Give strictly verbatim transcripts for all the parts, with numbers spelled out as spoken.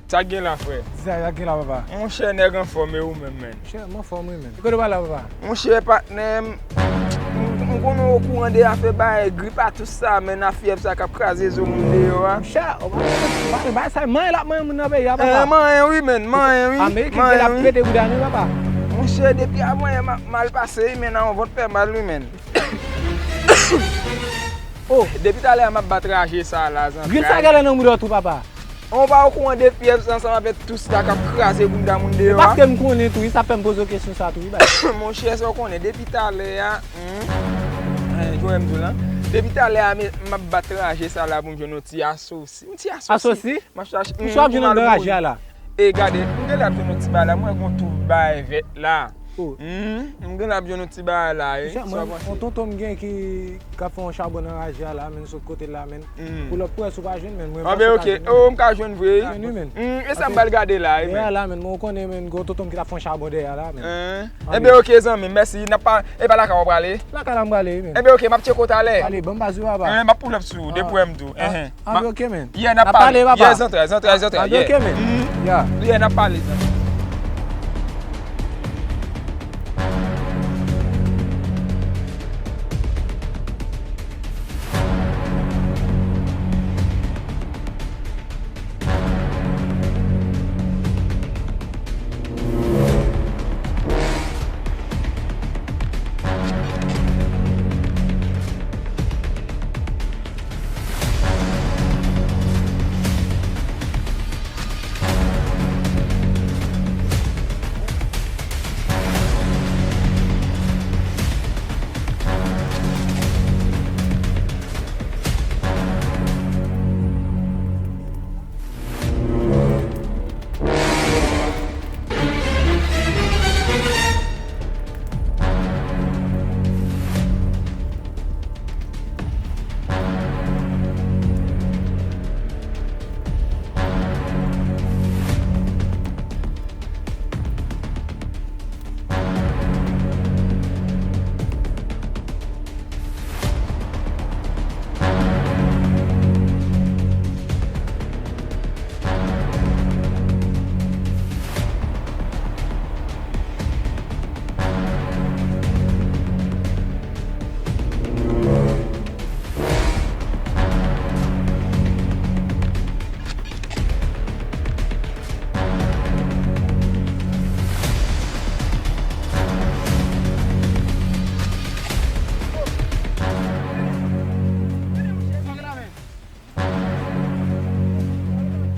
Sa k gen la, frè? Sa, sa k gen la, papa? Monchè, nèg anfòm, e ou menm, menn? Monchè, m anfòm, wi, menn. Kote w pral la, papa? Monchè, patnè m, m, m konnen w okouran de afè bagay grip a tout sa, menn, a fyèv sa k ap kraze zo moun deyò a. Monchè, w pa konprann bagay sa, manyen l ap manyen moun nan peyi a, papa. Eh, manyen, wi, menn, manyen, wi. Ameriken ki t ap pete bouda nou, papa. Monchè, depi avan yè m ap mal pase, wi, menn, a yon vant fè mal, wi, menn. Oh! Depi talè a m ap bat raje sa la, zantray. Grenn sa gade nan mouda w tou, papa. Ou pa okouran de fyèv sa ansanm avèk tout sa k ap kraze bounda moun deyò a? E paske m konnen tou, wi, sa fè m poze w kesyon sa tou, wi, bay. Monchè, sa w konnen, depi talè a, hmm, eh, jwenn m di w lan. Depi talè a, m, m ap bat raje sa la pou m jwenn yon ti asosi. Yon ti asosi? Asosi? M ap chache, hmm, pou m al bouyi. Ou ap jwenn nan raje a la? E gade, m genlè ap jwenn yon ti bagay la, mwen gon tou bay vèt la. Oh. Hmm, m genlè ap jwenn yon ti bagay la, wi. Monchè, mwen, yon tonton m gen ki, k ap fè yon chabon nan raje a la, menn, sot kote l la, menn. Hmm. Pou lòt pwès ou pa jwenn, menn. Mwen, ah, ben, ok. Oh, m ka jwenn vre, wi. Jwenn, wi, menn. Hmm, e sa m pral gade la, wi, menn. Dèyè a la, menn, mwen, ou konnen, menn, gon tonton m ki t ap fè yon chabon dèyè a la, menn. Eh ben, ok, zanmi m, mèsi. N ap pa, e pa lakay w prale? Lakay la m prale, wi, menn. Eh ben, ok, m ap tcheke w talè. Ale, ban m baz ou, papa. Eh, m ap pull up sou ou, depi w wè m tou. Ah, ah, ok, menn. Yeah, n ap pale, papa. Yeah, zantray, zantray, zantray, yeah. Ah, ok, menn. Yeah. Yeah, n ap pale, zantray.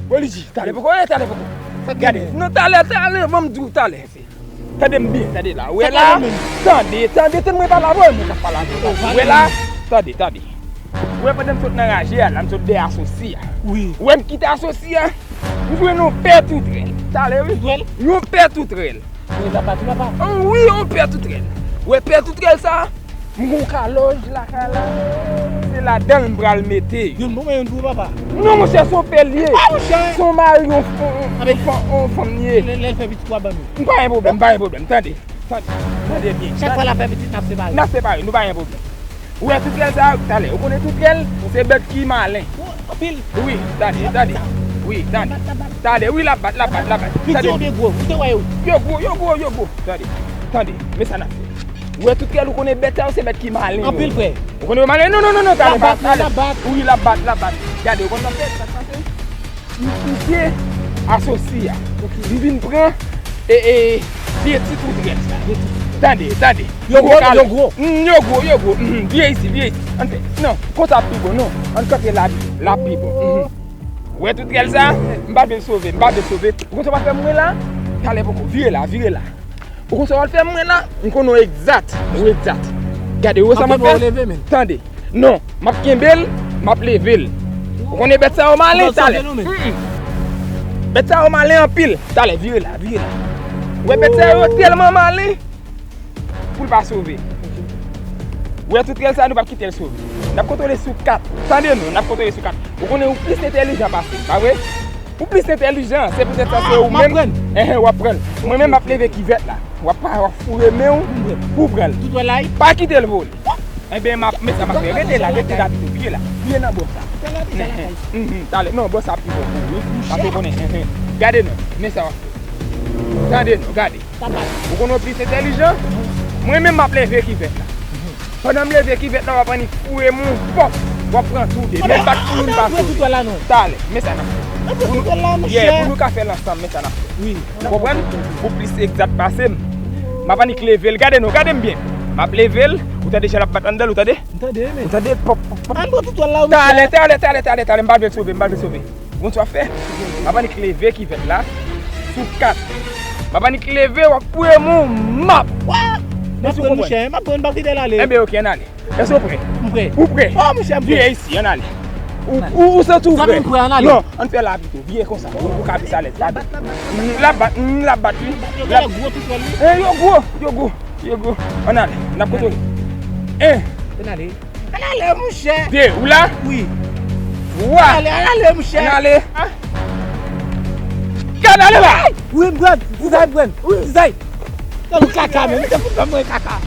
Bon, li di, talè poko, eh, talè poko. Gade, non, talè, talè, ban m di w talè. Tande m byen, tande la. Ou wè la? Tande, tande, tande mwen pale avè w, mwen k ap pale avè w. Ou wè la? Tande, tande. Ou wè pandan m sot nan raje a la, m sot dèyè asosi a. Wi. Ou wè m kite asosi a? M jwenn yon pè toutrèl. Talè, wi. Toutrèl? Yon pè toutrèl. Wi, la pati, papa. An, wi, yon pè toutrèl. Ou wè pè toutrèl sa? M gon kalòj lakay la. Se ladan l m pral mete yo. Youn pou mwen, youn pou ou, papa. Non, monchè, se yon pè l ye. Ah, monchè. Se yon mari, yon, yon, yon fanm li ye. Lè, lè l fè pitit, w a ban m yo. M pa gen pwoblèm, m pa gen pwoblèm. Tande, tande, tande byen. Chak fwa l ap fè pitit, n ap separe. N ap separe, nou pa gen pwoblèm. Ou wè toutrèl sa, talè. Ou konnen toutrèl, se bèt ki malen. Anpil. Wi, tande, tande. Wi, tande. Talè, wi, l ap bat, l ap bat, l ap bat. Piti oubyen gwo, ou te wè yo? Yo gwo, yo gwo, yo gwo. Tande, tande, men sa n ap fè. Ou wè toutrèl, ou konnen bèt sa yo se bèt ki malen yo. Anpil, frè. Ou konnen yo malen? Non, non, non, non, talè, talè. L ap bat, l ap bat. Wi, l ap bat, l ap bat. Gade, ou konn sa k fèt, sa k pase? M kite asosi a. Ok. M vin pran, e, e, vye ti toutrèl sa. Vye ti toutrèl. Tande, tande. Yo gwo, yo gwo. Mm, yo gwo, yo gwo. Mm, vye isi, vye isi. Ann fè, non, konsa ap pi bon, non. Ann kanpe la, la pi bon. Mhm. Ou wè toutrèl sa? M pa vle l sove, m pa vle l sove. Ou konn sa w ap fè mwen la? Talè poko, vire la, vire la. Ou konn sa w al fè mwen la? M konnen w egzat. Ou egzat. Gade, ou wè sa m ap fè? Tande. Non, m ap kenbe l, m ap leve l. Ou konnen bèt sa yo malen, talè. Bèt sa yo malen anpil. Talè, vire la, vire la. Ou wè bèt sa yo tèlman malen pou l pa sove. Ou wè toutrèl sa, nou p ap kite l sove. N ap kontwole sou kat. Tande non, n ap kontwole sou kat. Ou konnen ou plis entèlijan pase m, pa vre? Ou plis entèlijan, se poutèt sa se ou menm. Enhen, w ap pran l. Mwen menm m ap leve kivèt la. W ap pa, w ap foure men w pou w pran l. Pa kite l vole. Enben, m ap, men sa m ap fè. Rete la, rete la pito. Vire la. Vire nan bò sa. Enhen. Mhm, talè. Non, bò sa pi bon pou ou, wi. Paske w konnen, enhen. Gade non, men sa w ap fè. Tande non, gade. Ou konn w plis entèlijan? Mwen menm m ap leve kivèt la. Pandan m leve kivèt la, w ap annik foure m yon pòp. W ap pran tou de. Men pa t pou youn pa sove. Talè, men sa n ap fè. Pou nou, yeah, pou nou ka fè l ansanm, men sa n ap fè. Ou konprann? Ou plis egzat pase m. M ap annik leve l. Gade non, gade m byen. M ap leve l. Ou tande jan l ap bat anndan l, ou tande? Ou tande? Pòp, pòp, pòp. Talè, talè, talè, talè, talè. M pa vle l sove, m pa vle l sove. Bon, sa w ap fè? M ap annik leve kivèt la sou kat. M ap annik leve, w ap foure m yon map. Mèsi, ou konprann? Monchè, m ap pran, m ap kite l ale. Enben, oke, ann ale. Èske w prè? M prè. Ou prè? Oh, monchè, m prè. Vire isi, ann ale. Ou, ou, ou santi w prè? Zanmi m prè, ann ale. Non, ann fè la pito. Vire konsa. Ou, ou ka plis alèz. Gade. M, l ap bat, m, l ap bat, wi. Yo genlè gwo tou sèl, wi. Eh, yo gwo, yo gwo, yo gwo. Ann ale, n ap kontwole. En. Ann ale. Ann ale, monchè. De, ou la? Wi. Twa. Ann ale, ann ale, monchè. Ann ale. Ah. Ann ale la. Wi, m pran. Tizay, m pran. Tizay. Nan kaka, men. Misye fout ban mwen kaka.